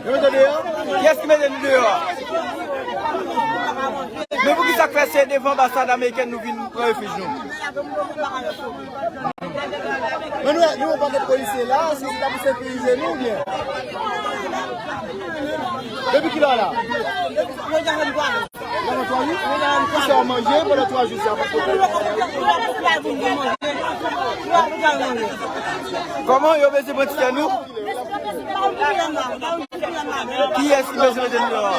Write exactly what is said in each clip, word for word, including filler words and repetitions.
Yo mete deyò? Kiyès ki mete nou deyò a? Men poukisa k fè se devan anbasad amerikèn nou vin pran refij nou? Men nou, nou yon pakèt polisye la, si se ta pou sekirize nou oubyen? Depi kilè w la? Pandan twa jou? Ou fè w manje pandan twa jou sa, paske kòman yo bezwen pran ti kè nou? Kiyès ki bezwen mete nou deyò a?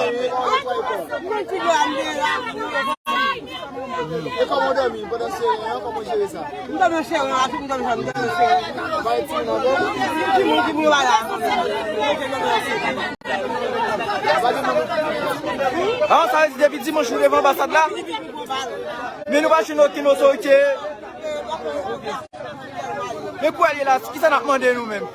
E kòman w dòmi pandan seren an? Kòman w jere sa? M dòmi nan seren an, m dòmi nan seren an. Bay timoun avè w? Timoun, timoun pa la. Ah, sa vle di depi dimanch nou devan anbasad la? Men nou pa jwenn okenn otorite. Men pou al ye la, kisa n ap mande nou menm?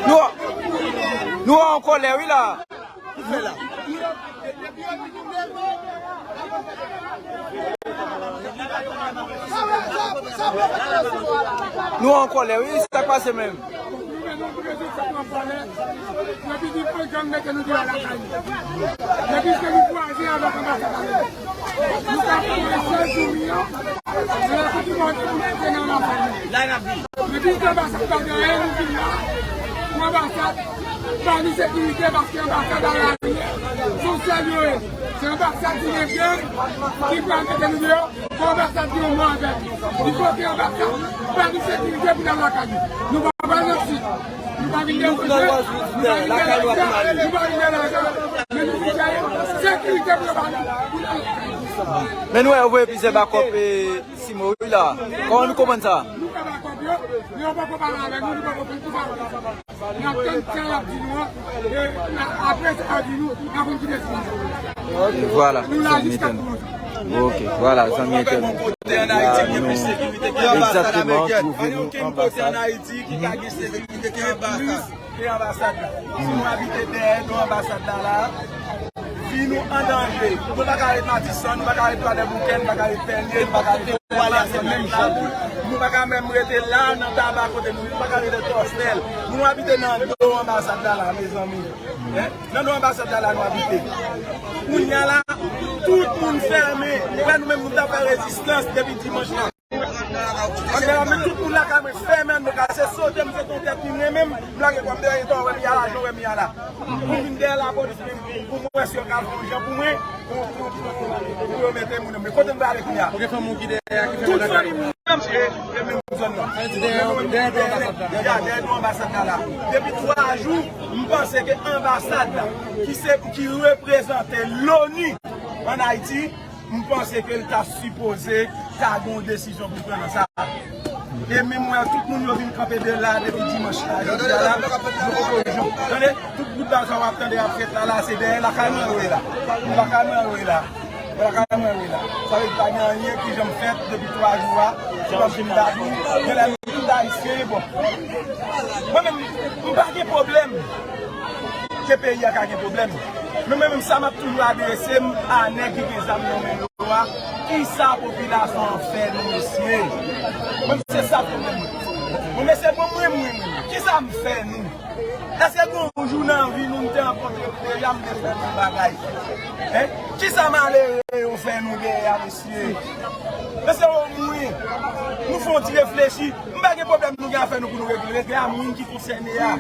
Nou, nou an kòlè wi la. Nou an kòlè wi, sa k pase menm? Depi dimanch, yo mete nou deyò lakay nou. Depi se nou kwaze avèk anbasad la. Nou ka fè yon sèl jou milyon. Se la ki di bon, nou mete nan lakay nou. Depi anbasad la genyen, nou vin la. Pou anbasad, ba nou sekirite, paske anbasad la lari. Se yon sèl yo ye. Se anbasad ki gen gang ki pral mete nou deyò. Fò anbasad gen yon mo avè nou. Li fò ke anbasad ba nou sekirite pou n al lakay nou. Nou pa pral nan sit. Nou pa vin depoze. Nou pa vin lakay, nou pa vin lakay. Men nou vin fè sekirite pou yo ba nou, pou n al lakay nou. Men nou wè yo voye plizyè bakòp, e, Simo wi la. Kòman nou konprann sa? Nou fè bakòp yo, men yo poko pale avè nou, nou poko konn kisa yo di. N ap tann sa y ap di nou an, e, apre sa y ap di nou, n a konn ki desizyon. Ok, vwala, zanmi entènot. Ok, vwala, zanmi entènot. La, nou egzakteman twouve nou anbasad. Ki ka gen sekirite ki anbasad la. Si nou abite dèyè do anbasad la, la, vi nou an danje. Nou pa ka ret Matisan, nou pa ka ret Kwadèboukè, nou pa ka ret Pènye, nou pa ka ret Pwalè, se menm jan. Nou pa ka menm rete la nan Taba kote nou, nou pa ka rete Tòsnèl. Nou abite nan do anbasad la, la, mezanmi. Hein? Nan do anbasad la, la, nou abite. Kounye a la, tout moun fèmen. Ou wè nou menm, nou t ap fè rezistans depi dimanch la. Anndan la, men tout moun lakay mwen fèmen, anndan la, se sote m sote yon tèt li, mwen menm, m lage kò m dèyè, etan wè m ya la, jan wè m ya la. Pou m vin dèyè lapolis, pou m wè si yo ka fè yon jan pou mwen, pou, pou, pou, pou yo mete moun yo. Men kote m prale kounye a? Ou gen fanmi w ki dèyè a, ki fèmen lakay? Tout fanmi m, e, e menm zòn nan. Sa vle di dèyè, dèyè do anbasad la. Ya, dèyè do anbasad la la. Depi twa jou, m panse ke anbasad la, ki se, ki reprezante loni ann Ayiti, m panse ke l ta sipoze ta gen yon desizyon pou l pran nan sa. E menm wè tout moun yo vin kanpe de la depi dimanch la, jodi a la, yo poko jan. Tande, tout bout bagay sa w ap tande ap fèt la, la, se dèyè lakay mwen yo ye la. Lakay mwen yo ye la. Lakay mwen yo ye la. Sa vle di pa gen anyen ki janm fèt depi twa jou a. Se kòmsi m ta di w, genlè nou tout Ayisyen, bon. Mwen menm, m pa gen pwoblèm ke peyi a ka gen pwoblèm. Men mwen menm sa m ap toujou adrese m a nèg ki gen zam nan men yo a, kisa popilasyon an fè nou, mesye? Mwen se sa pwoblèm mwen. Bon, mesye, bon, mwen, mwen, mwen, kisa m fè nou? Èske gen yon jou nan vi nou, m te rankontre pou deja m te fè tout bagay? Hein? Kisa malere yo fè nou dèyè a, mesye? Mesye, omwen, nou fè yon ti reflechi. M pa gen pwoblèm nou gen afè nou pou nou regle. Regle a moun ki konsène a.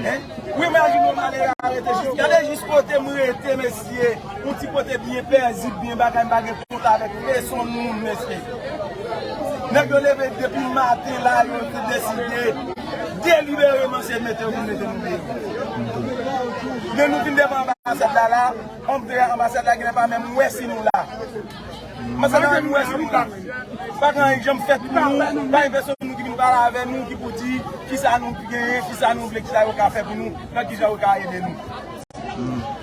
Hein? Ou imajine yon malere a rete jis. Gade jis kote m rete, mesye. Yon ti kote byen pezib, byen bagay, m pa gen kont avèk pèsonn moun, mesye. Nèg yo leve depi maten la, yo te deside delibereman se mete yo pou mete nou deyò. Men nou vin devan anbasad la la, antre anbasad la, genlè pa menm wè si nou la. Anbasad la, nou wè si nou la. Pa gen anyen ki janm fèt pou nou, pa gen pèsonn nou ki vin pale avè nou, ki pou di kisa nou genyen, kisa nou vle, kisa yo ka fè pou nou, nan kisa yo ka ede nou.